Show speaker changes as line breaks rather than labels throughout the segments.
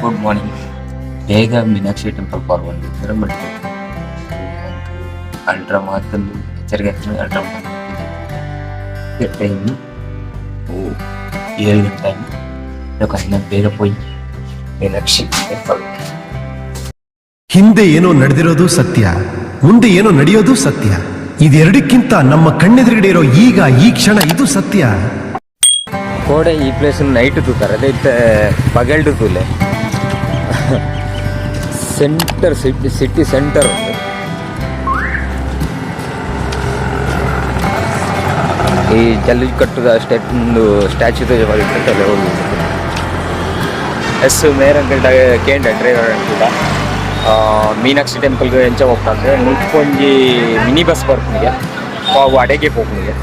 Good morning. ಬೇಗ Meenakshi temple ಪಾರ್ವಂದಿದ್ದಾರೆ, but ultra ಮಾತಂದು ಎಚ್ಚರಿಕೆ, ultra ಮಾತು. ಟೈಮ್ 7 ಗಂಟೆ. ಇನ್ನ ಬೇಗ ಪೋಯಿ ಮೀನಾಕ್ಷಿ ಟೆಂಪಲ್.
ಹಿಂದೆ ಏನೋ ನಡೆದಿರೋದು ಸತ್ಯ, ಮುಂದೆ ಏನೋ ನಡೆಯೋದು ಸತ್ಯ. ಇದೆರಡಕ್ಕಿಂತ ನಮ್ಮ ಕಣ್ಣೆದುರುಗಡೆ ಇರೋ ಈಗ ಈ ಕ್ಷಣ, ಇದು ಸತ್ಯ.
ಕೋಡೆ ಈ ಪ್ಲೇಸ್ ನೈಟ್ ತೂತಾರೆ, ಅದೇ ಇತ್ತೆ ಪಗೆಲ್ಡು ತೂಲೆ. ಸೆಂಟರ್ ಸಿಟಿ, ಸಿಟಿ ಸೆಂಟರ್ ಉಂಟು. ಈ ಜಲ್ಲಿಕಟ್ಟುದ ಸ್ಟೆಟ್ ಒಂದು ಸ್ಟ್ಯಾಚ್ಯೂ ತೋಜ. ಎಸ್ ಮೇರ್ ಅಂಕಲ್ ಕೇಂದ್ರ ಡ್ರೈವರ್ ಅಂಕಲ್ಡ, ಮೀನಾಕ್ಷಿ ಟೆಂಪಲ್ಗೆ ಎಂಚ ಹೋಗ್ತಾ ಮುಲ್ಪೊಂಜಿ ಮಿನಿ ಬಸ್ ಬರ್ಪುನಿಗೆ, ಅವು ಅಡೆಗೆ ಪೋಪುನಿಗೆ.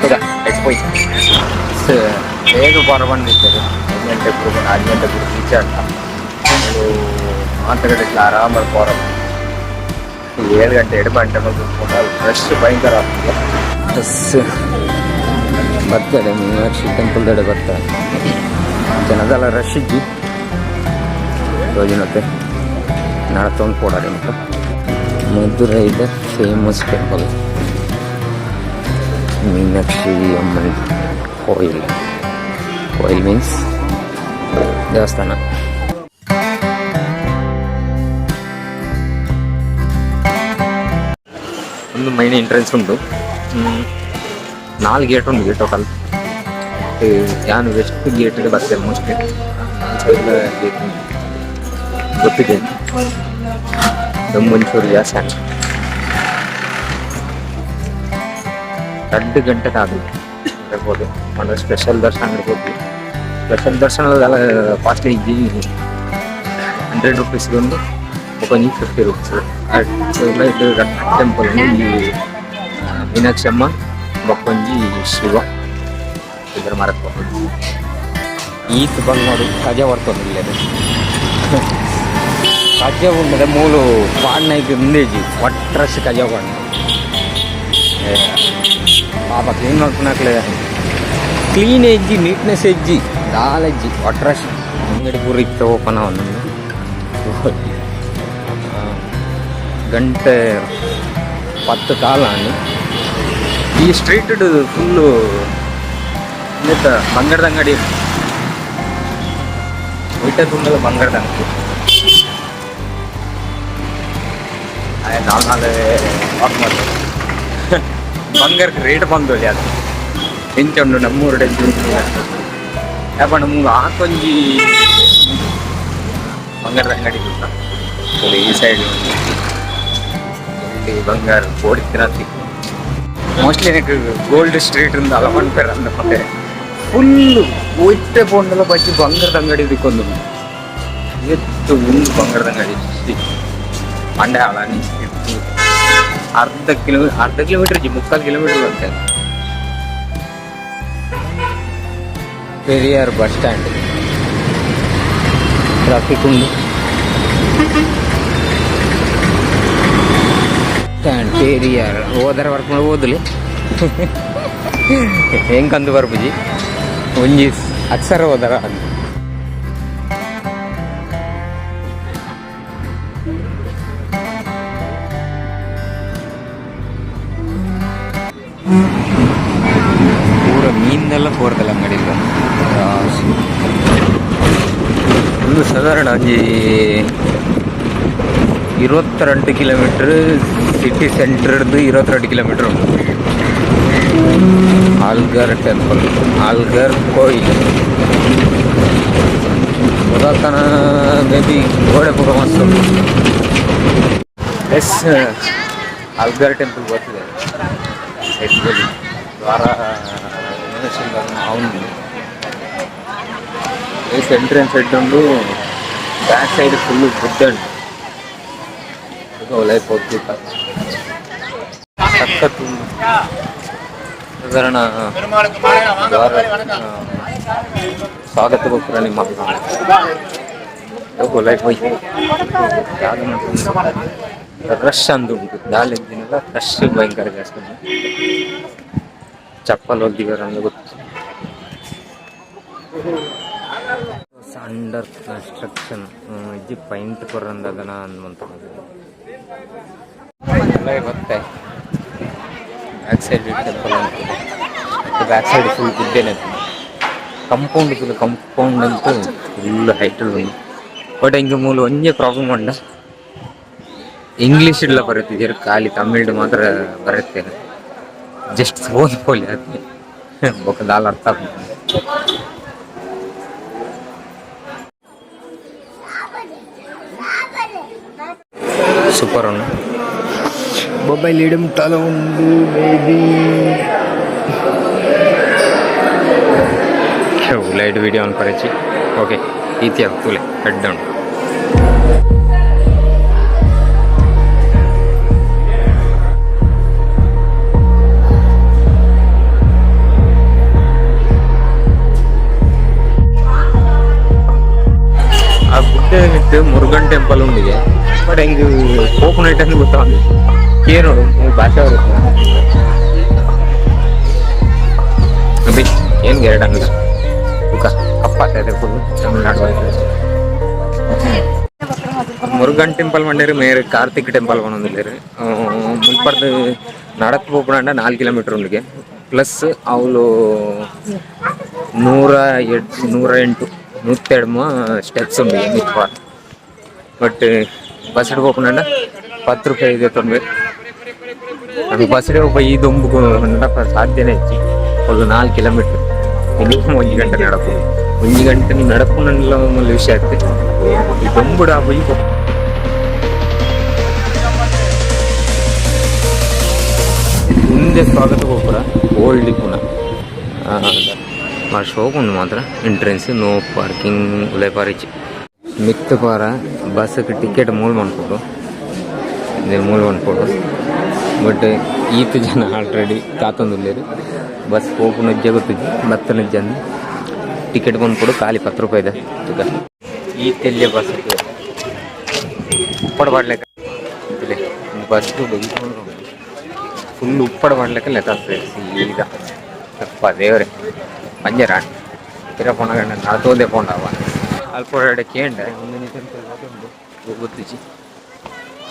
ಹೌದಾ? ಎಟ್ ಪೋಯ್. ಬೇಗ ಬರಬಂದಿದ್ದಾರೆ. 5 ಗಂಟೆ ಬುಡ್ದು, 4 ಗಂಟೆ ಬುಡ್ದು ರೀಚ್ ಅಂತ ಮಾತುಕತೆ. ಆರಾಮಾಗಿ ಪೋರ. 7 ಗಂಟೆ 2 ಗಂಟೆ ರಶ್ ಭಯಂಕರ ಆಗ್ತದೆ. ಬಸ್ ಬರ್ತಾರೆ, ಮೀನಾಕ್ಷಿ ಟೆಂಪಲ್ ದಡೆ ಬರ್ತಾರೆ. ಜನದಲ್ಲ ರಶ್ ಇಜ್ಜಿ ರೋಜಿನತ್ತೆ ನಡತೊಂದು ಪೋಡಾರಿ. ಮತ್ತು ಮಧುರೈದ ಫೇಮಸ್ ಟೆಂಪಲ್ ಮೀನಾಕ್ಷಿ ಅಮ್ಮನ್ ಕೋಯಿಲ್. ಕೋಯಿಲ್ ಮೀನ್ಸ್ ದೇವಸ್ಥಾನ. ಒಂದು ಮೈನ್ ಎಂಟ್ರೆನ್ಸ್ ಉಂಟು. ನಾಲ್ಕು ಗೇಟ್ ಉಂಟು ಟೋಟಲ್. ಯಾನು ವೆಸ್ಟ್ ಗೇಟ್ ಬರ್ತೇನೆ. ಮೋಸ್ಟ್ಲಿ ಸೈಡ್ ಗೇಟ್ ಗೊತ್ತಿದೆ. ದಮ್ಮೊಂಚೂರು ಜಾಸ್ತಿ ಆಂಡ್. 2 ಗಂಟೆ ಆದು ಇರ್ಬೋದು. ಅಂದ್ರೆ ಸ್ಪೆಷಲ್ ದರ್ಶನ ಇರ್ಬೋದು. ಸ್ಪೆಷಲ್ ದರ್ಶನ ಕಾಸ್ಟ್ಲಿ ಇದ್ದಿ. 100 ರುಪೀಸ್ ಒಂದು, ಒಂಜಿ 50 ರುಪೀಸ್. ಟೆಂಪಲ್ ಈ ಮೀನಾಕ್ಷಿ ಅಮ್ಮ, ಬೊಕ್ಕೊಂಜಿ ಶಿವ ಇದರ ಮರಕ್ಕೆ. ಈತ್ ಬಂಗೋಡು ಕಜ ಬರ್ತೊಂದಿಲ್ಲ. ಕಜ ಉಂಡದ ಮೂಲು ಪಾಡ್ನೈಕ್ ಉಂದೇಜಿ ಒಟ್ರಸ್ ಕಜ ಪಾಡ್ನ. ಪಾಪ ಕ್ಲೀನ್ ಮಲ್ಪುನಕ್ಲೆ ಕ್ಲೀನ್ ಎಜ್ಜಿ, ನೀಟ್ನೆಸ್ ಎಜ್ಜಿ, ದಾಲ ಎಜ್ಜಿ, ಒಟ್ರಸ್. ಅಂಗಡಿ ಪೂರ ಇತ್ತೆ ಓಪನ್ ಆವೊಂದುಂಡು. ಗಂಟೆ 10:15 ಆಂಡ್. ಈ ಸ್ಟ್ರೀಟ್ ಫುಲ್ಲು ಇಂದೆತ ಬಂಗಾರದ ಅಂಗಡಿ. ಒಯ್ಟ ತುಂಡಲ ಬಂಗಾರದ ಅಂಗಡಿ. ನಾಲ್ ನಾಲ್ ವಾಕ್ ಮಾಡ್ತಾರೆ. ಬಂಗಾರಕ್ಕೆ ರೇಟ್ ಬಂದೊಲಿ ಅದು ಎಂಚ ಉಂಡು ನಮ್ಮೂರು. ಯಾಪಂಡ ನಮ್ಗೆ ಆಕೊಂಜಿ ಬಂಗಾರದ ಅಂಗಡಿ ಗೊತ್ತಾ? ಈ ಸೈಡ್ ಇಲ್ಲಿ ಬಂಗಾರ ಬೋಡಿತ್ತಿನ. ಮೋಸ್ಟ್ಲಿ எனக்கு ಗೋಲ್ಡ್ ಸ್ಟ್ರೀಟ್ ಇಂದ ಅಲ್ಲ ಪನ್ಪೆರ್ ಅಂದ ಪಂಡೆ. ಫುಲ್ ಒಟ್ಟೆ ಪೋಂಡಲ ಬಜ್ಜಿ ಬಂಗಾರದ ಅಂಗಡಿ ದಿಕ್ಕೊಂದು. ಎತ್ತು ಒಂದು ಬಂಗಾರದ ಅಂಗಡಿ ಪಂಡೆ ಆಳಾನಿ. ಅರ್ಧ ಕಿಲೋಮೀಟರ್ ಜಿ, 3/4 ಕಿಲೋಮೀಟರ್ ಬರ್ತೇನೆ. ಪೆರಿಯಾರ್ ಬಸ್ ಸ್ಟ್ಯಾಂಡ್ ಟ್ರಾಫಿಕ್ ಉಂಡು. ಸ್ಟ್ಯಾಂಡ್ ಪೆರಿಯಾರ್ ಹೋದರ ವರ್ಕ್ ಮಾಡಿ ಓದಲಿ ಹೆಂಗಂದು ಬರ್ಪುಜಿ. ಒಂಜಿ ಅಕ್ಷರ ಹೋದರ. ಪೂರ ಮೀನ್ದೆಲ್ಲ ಪೋರ್ದಲ್ಲ ಅಂಗಡಿ. ಒಂದು ಸಾಧಾರಣ ಒಂಜಿ 22 ಕಿಲೋಮೀಟರ್, ಸಿಟಿ ಸೆಂಟರ್ದು 22 ಕಿಲೋಮೀಟರ್ ಉಂಟು. ಆಲ್ಗರ್ ಟೆಂಪಲ್, ಆಲ್ಗರ್ ಕೋಯಿಲ್. ಪುರಾತನ. ಮೇ ಬಿ ಗೋಡೆ ಪೂರ ಮಸ್ತ್ ಉಂಟು. ಎಸ್, ಆಲ್ಗರ್ ಟೆಂಪಲ್ ಗೊತ್ತಿದೆ. ದ್ವಾರ ಅವನು ಎಂಟ್ರೆನ್ಸ್ ಸೈಡ್ ಉಂಟು. ಬ್ಯಾಕ್ ಸೈಡ್ ಫುಲ್ಲು ಬುದ್ಧ ಉಂಟು. ಲೈಫ್ ಹೋಗ್ತಿತ್ತ ಸಖತ್ ಉಂಟು. ಸಾಧಾರಣ ದ್ವಾರ ಸ್ವಾಗತ ಗೋಪುರ. ನಿಮ್ಮ ಲೈಫ್ ಹೋಯ್. ರಶ್ ಅಂದು ಉಂಟು. ದಾಲೆಂಜಿನೆಲ್ಲ ರಶ್ ಭಯಂಕರ ಜಾಸ್ತಿ ಉಂಟು. ಚಪ್ಪಲ್ ಒದ್ದಿಗಾರ ಗೊತ್ತು. ಅಂಡರ್ ಕನ್ಸ್ಟ್ರಕ್ಷನ್ ಇಜ್ಜಿ ಪೈಂಟ್ ಕೊರಂದದನ ಅಂದ್ಮಂತ ಬತ್ತೆ. ಬ್ಯಾಕ್ ಸೈಡ್ ಟೆಂಪಲ್ ಅಂತ, ಬ್ಯಾಕ್ ಸೈಡ್ ಫುಲ್ ಗುಡ್ಡೆನೆ. ಕಂಪೌಂಡ್, ಫುಲ್ ಕಂಪೌಂಡ್ ಅಂತೂ ಫುಲ್ ಹೈಟ್ ಬಂದು. ಬಟ್ ಹಿಂಗೆ ಮೂಲ ಒಂಜೆ ಪ್ರಾಬ್ಲಮ್ ಉಂಡ, ಇಂಗ್ಲೀಷ್ ಇಲ್ಲ ಬರುತ್ತಿದ್ದೀರ, ಖಾಲಿ ತಮಿಳ್ ಮಾತ್ರ ಬರುತ್ತೆ. ಜಸ್ಟ್ ಫೋನ್ ಪೋಲಿ ಅತ್ತೆ ಬೊಕ ದಾಲ ಅರ್ಥ ಆಪುಜಿ. ಸೂಪರ್ ಉಂಡು.
ಮೊಬೈಲ್ ಇಡಮ್ ತಲ ಉಂಡು may be.
Light video on ಪರಚಿ. ಓಕೆ, ಈತಿ ಆಗ್ತುಲೆ ಹೆಡ್ ಡೌನ್. ಆ ಗುಡ್ಡೆ ಮಿತ್ತು ಮುರುಗನ್ ಟೆಂಪಲ್ ಉಂಡಿಗೆ. ಬಟ್ ಹೆಂಗ್ ಕೋಕೋನಟ್ ಅಂತ ಗೊತ್ತಾಗ ಕೇನೋಡು ಭಾಷೆ ಬರುತ್ತೆ. ಅಭಿ ಏನು ಎರಡು ಅಂಗಡಿ ಬುಕ್ಕ ಕಪ್ಪಾತ ಫುಲ್ ತಮಿಳ್ನಾಡು. ಮುರುಗನ್ ಟೆಂಪಲ್ ಮಂಡೇರು ಮೇರ್ ಕಾರ್ತಿಕ್ ಟೆಂಪಲ್ ಪನೊಂದುಲ್ಲೆರ್. ಮುಲ್ಪರ್ದ್ ನಡತ್ ಪೋಪುನಂಡ 4 ಕಿಲೋಮೀಟರ್ ಉಂಡುಗೆ. ಪ್ಲಸ್ ಅವ್ಲು 108, 108, 108 ಸ್ಟೆಪ್ಸ್ ಉಂಡುಗೆ ಮಿತ್ತ್. ಬಟ್ ಬಸ್ ಪೋಪುನಂಡ 10 ರೂಪಾಯಿ ಇದೆ ತೊಂದರೆ. ನಮಗೆ ಬಸ್ ಒಬ್ಬ ಈ ದೊಂಬುಗು ನಡಪ ಸಾಧ್ಯನೇ ಇಜ್ಜಿ. ಫುಲ್ 4 ಕಿಲೋಮೀಟರ್, ಮಿನಿಮಮ್ 1 ಗಂಟೆ ನಡಪು. 1 ಗಂಟೆ ನಡಪುನಲ್ಲ ಮಲ್ಲ ವಿಷಯ ಆಯ್ತು. ಈ ದೊಂಬುಡು ಆ ಬೊಯ್ಯಿ. ಮುಂದೆ ಸ್ವಾಗತ ಗೋಪುರ ಓಲ್ಡ್ ಪುನ ಶೋಕ್ ಉಂಡು ಮಾತ್ರ. ಎಂಟ್ರೆನ್ಸ್ ನೋ ಪಾರ್ಕಿಂಗ್, ಉಲೈ ಪಾರಿಚಿ. ಮಿತ್ತು ಪಾರ ಬಸ್ಗೆ ಟಿಕೆಟ್ ಮೂಲ್ ಮನ್ಪೊಡು, ಮೂಲ್ ಮನ್ಪೊಡು. ಬಟ್ ಈತ್ ಜನ ಆಲ್ರೆಡಿ ಕಾತೊಂದುಲ್ಲೆರ್. ಬಸ್ ಪೋಪುನಜ್ಜ ಗೊತ್ತುಜಿ, ಬತ್ತನಜ್ಜ. ಟಿಕೆಟ್ ಮನ್ಪೊಡು, ಖಾಲಿ 10 ರೂಪಾಯಿದ ತುಕ. ಈ ತೆಲ್ಯ ಬಸ್ ಉಪ್ಪಡ್ ಪಾಡ್ಲೆಕ ಬಸ್, ಫುಲ್ ಉಪ್ಪಡ್ ಪಾಡ್ಲೆಕ ಲೆತ್ತಾಗ್ತದೆ ಸೀದಾ. ತಪ್ಪ ದೇವರೇ, ಪಂಜರ ಪಿರ ಪೋನಾಗ ನಡತೋದೆ ಪೋಂಡವ. ಅಲ್ಪ ಕೇಂಡ ಒಂದನೇ ಟೆಂಪಲ್ ಉಂಡು, ಗೊತ್ತುಜಿ.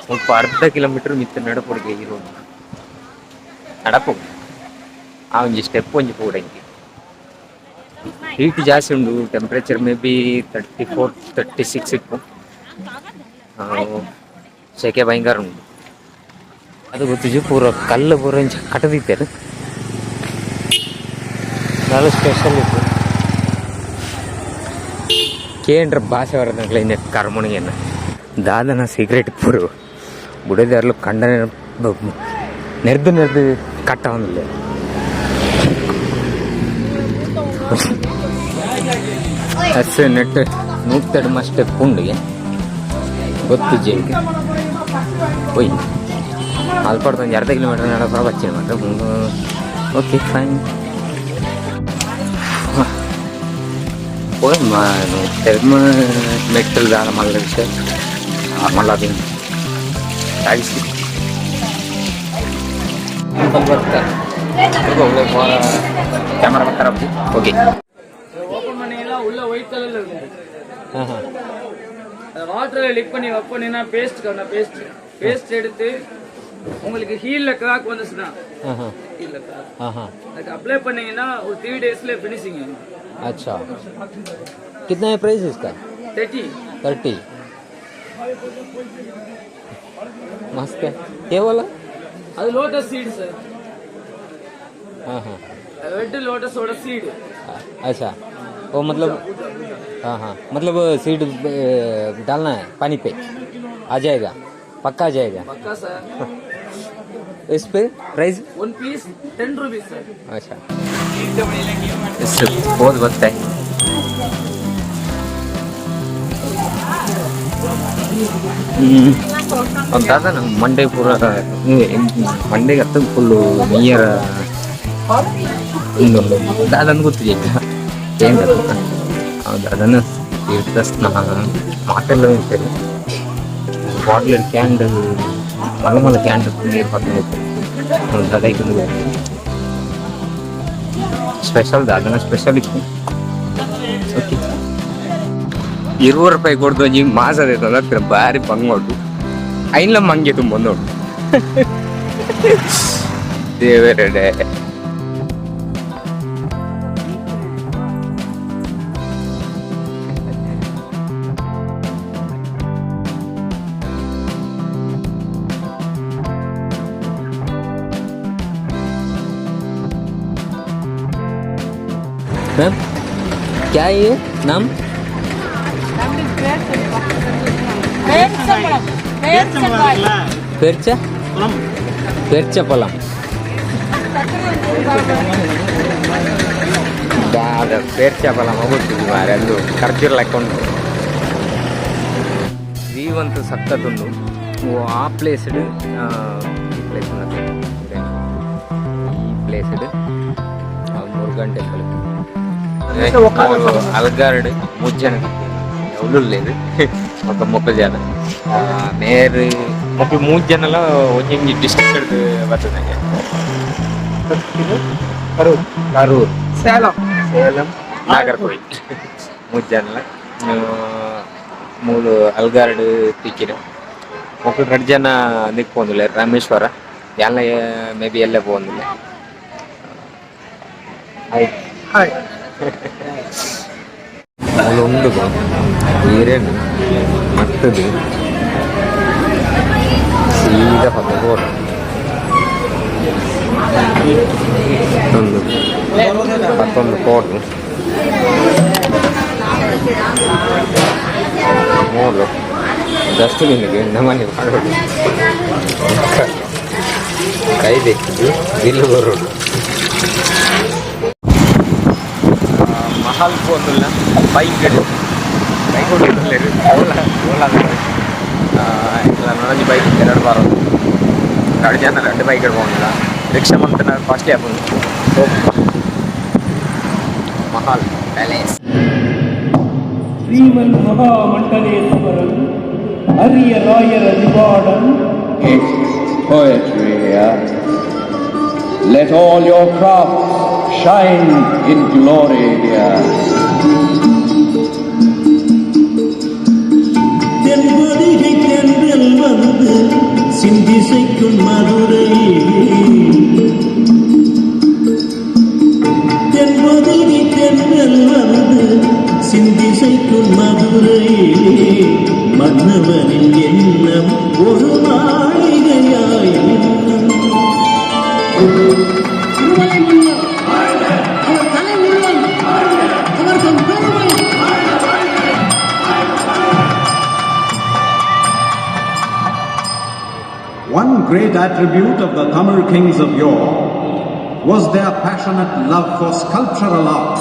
ಮುಲ್ಪ ಅರ್ಧ ಕಿಲೋಮೀಟರ್ ಮಿತ್ತ ನಡಪೊಡಿಗೆ ಇರೋದು ನಡಪು. ಆ ಒಂಜಿ ಸ್ಟೆಪ್ ಒಂಜಿ ಪೋಡಂಗೆ. ಹೀಟ್ ಜಾಸ್ತಿ ಉಂಡು. Temperature may be 34, 36 ಇಪ್ಪು. ಸೆಕೆ ಭಯಂಕರ ಉಂಡು. ಅದು ಗೊತ್ತುಜಿ, ಪೂರ ಕಲ್ಲು ಪೂರ ಇಂಚ ಕಟ್ಟದಿತ್ತೇರು. ದಾಲ ಸ್ಪೆಷಲ್ ಇತ್ತು ಕೇಂದ್ರ ಭಾಷೆ ಬರೋದಂಗ್ಲ ಇನ್ನು ಕರ್ಮಣಿಗೆನ್ನ ದಾದನ ಸೀಕ್ರೆಟ್ ಪೂರು ಬುಡದಾರ್ಲು ಕಂಡನೆ ನೆರ್ದು ನೆರ್ದು ಕಟ್ಟ. ಎಸ್ ನೆಟ್ 180 ಸ್ಟೆಪ್ ಉಂಡಿಗೆ, ಗೊತ್ತಿಜ್ಜಿ ಎಂಕ್. ಒಯ್ ಅಲ್ಪಡ್ದು ಒಂಜಿ ಅರ್ಧ ಕಿಲೋಮೀಟರ್ ನಡಪರ ಬಚ್ಚಿನ ಮಾತ್ರ. Okay, fine. ಪೋಯ್ ನೂತ್ತೆಡ್ಮ ಮೆಟ್ಟಲ್ ದಾಲ ಮಲ್ಲ ವಿಷಯ ಮಲ್ಲ ಟ್ಯಾಕ್ಸಿ ಬರ್ತಾರೆ. ಕ್ಯಾಮರಾ ಬರ್ತಾರ. ಓಕೆ.
ஓபன் பண்ணீங்கன்னா உள்ள ஒயிட் கலர்ல இருக்கும்.
ಹಾಂ ಹಾಂ.
அதை வாட்டர்ல லிக் பண்ணி ஒர்க் பண்ணீங்கன்னா பேஸ்ட் பேஸ்ட் பேஸ்ட் எடுத்து உங்களுக்கு ஹீல்ல கிராக் வந்துச்சுன்னா,
ಹಾಂ ಹಾಂ.
ஹீல்ல கிராக்,
ಹಾಂ ಹಾಂ.
அதுக்கு அப்ளை பண்ணீங்கன்னா ஒரு 3 டேஸ்ல ஃபினிஷிங்.
अच्छा, कितना है प्राइस इसका?
30.
30. मस्त है ये वाला.
அது லோட்டஸ் சீடு சார்.
हाँ हाँ.
ரெட் லோட்டஸோட சீடு.
अच्छा, वो मतलब हाँ हाँ, मतलब सीड डालना है पानी पे, आ जाएगा, पक्का आ जाएगा?
பக்கா சார்.
इस पे प्राइस?
1 piece 10 rupees sir.
अच्छा, इससे बहुत बचता है. ದಾದಾ ನಮ್ಮ ಮಂಡೆ ಪೂರ ಮಂಡೆಗೆ ಹತ್ತ ಫುಲ್ಲು ನಿಯರ್ ಉಂದುಂಡು. ದಾದನ್ ಗೊತ್ತಿದೆ ಏನು ಹೌದು. ಅದನ್ನು ತೀರ್ಥ ಸ್ನಾನ ಮಾತೆಲ್ಲ ಇರ್ತದೆ. ಬಾಟ್ಲ್ ಕ್ಯಾಂಡ್ ಮಲ್ಲ ಮಲ್ಲ ಕ್ಯಾಂಡ್ ನೀರು ಹಾಕೊಂಡು ದಾದ. ಸ್ಪೆಷಲ್ ದಾದನ ಸ್ಪೆಷಲ್ ಇತ್ತು. ಓಕೆ. 20 ರೂಪಾಯಿ ಕೊಡ್ದು ಒಂಜಿ ಮಾಸ ದೇತೊಂದು ಬಾರಿ ಬಂಗ್ ಉಂಟು ಐನ್ಲ ಮಂಗೆ ತುಂಬ ನೋಡು ದೇವರೆಡೆ. मैम क्या है ये नाम? पेरचा पेरचा पलम ದಾದ ಪೇರ್ಚ ಪಲಂ ಗೊತ್ತಿದ್ದು ಮಾರೆ ಅದು ಖರ್ಜೂರ್ ಲೆಕ್ಕ ಉಂಟು. ವ್ಯೂ ಅಂತೂ ಸಖತ್ತುಂಡು. ಓ ಆ ಪ್ಲೇಸ್ಡ್ ಈ ಪ್ಲೇಸ್ ಈ ಪ್ಲೇಸ್ಡ್ ಮುರುಗನ್ ಟೆಂಪಲ್ ಅಲ್ಗಾರ್ಡ್ ಮೂರು ಜನ లేదు ఒక 30 ಜನ ನೇರ್ ಮೊಕ್ಲು ಮೂರು ಜನಲ ಒಂಜೊಂಜಿ ಡಿಸ್ಟ್ರಿಕ್ಟ್ ಬರ್ತದೆ. ಕರೂರ್, ಕರೂರ್, ಸೇಲಂ, ಸೇಲಂ, ನಾಗರ್ಕೋಯಿಲ್ ಮೂರು ಜನಲ ಮೂಲು ಅಲ್ಗಾರ್ಡ್ ತಿಕ್ಕಿನ. ಮೊಕ್ಲು ರಡ್ಡ್ ಜನ ನಿಕ್ ಪೋಂದುಲ್ಲೆರ್ ರಾಮೇಶ್ವರ ಯಾನ್ಲ ಮೇ ಬಿ ಎಲ್ಲೆ ಪೋವೊಂದುಲ್ಲೆ. Hi hi. ಮೂಲು ಉಂಡು ಈರೇನು ಮತ್ತದು ಸೀದಾ ಪಕ್ಕ ಬೋಡು ಒಂದು ಪತ್ತೊಂದು ಕೋಟು ಮೂಲು ಡಸ್ಟ್ಬಿನ್ಗೆ ನಮ್ಮನೆ ಮಾಡೋದು ಕೈ ದೆಕ್ಕಿದ್ದು ಬಿಲ್ಲು ಬರೋದು. ಮಹಲ್ ಪೋಂದುಲ್ಲ ಬೈಕ್ ಬೈಕ್ ಕೊಡುತ್ತಿಲ್ಲ. ಓಲಾ ಓಲಾ ಇಲ್ಲ ನನೊಂಜಿ ಬೈಕ್ ಎರಡು ಬಾರೋದು ಎರಡು ಜನ ಎರಡು ಬೈಕ್ ಇಡ್ಕೊಂಡಿಲ್ಲ. ರಿಕ್ಷಾ ಮಂತನ ಕಾಸ್ಟ್ಲಿ ಆಪುಂಡು. ಮಹಲ್ ಪ್ಯಾಲೇಸ್.
ಶ್ರೀಮನ್ ಮಹಾಮಂಡಲೇಶ್ವರನ್ ಅರಿಯ ರಾಯರ ನಿವಾಡನ್.
It's poetry here. Let all your crafts shine in glory here.
Thenpothigai தென்றல் வந்து சிந்திசைக்கும் மதுரை, தென்பொதிகை தென்றல் வந்து சிந்திசைக்கும் மதுரை, மன்னவனின் எண்ணம் ஒரு மாளிகையாய் மின்னும்.
திருமலை மன்னர் அவர் கலை முருகன் அவர் தம் பெருமை.
One great attribute of the Tamil kings of yore was their passionate love for sculptural art.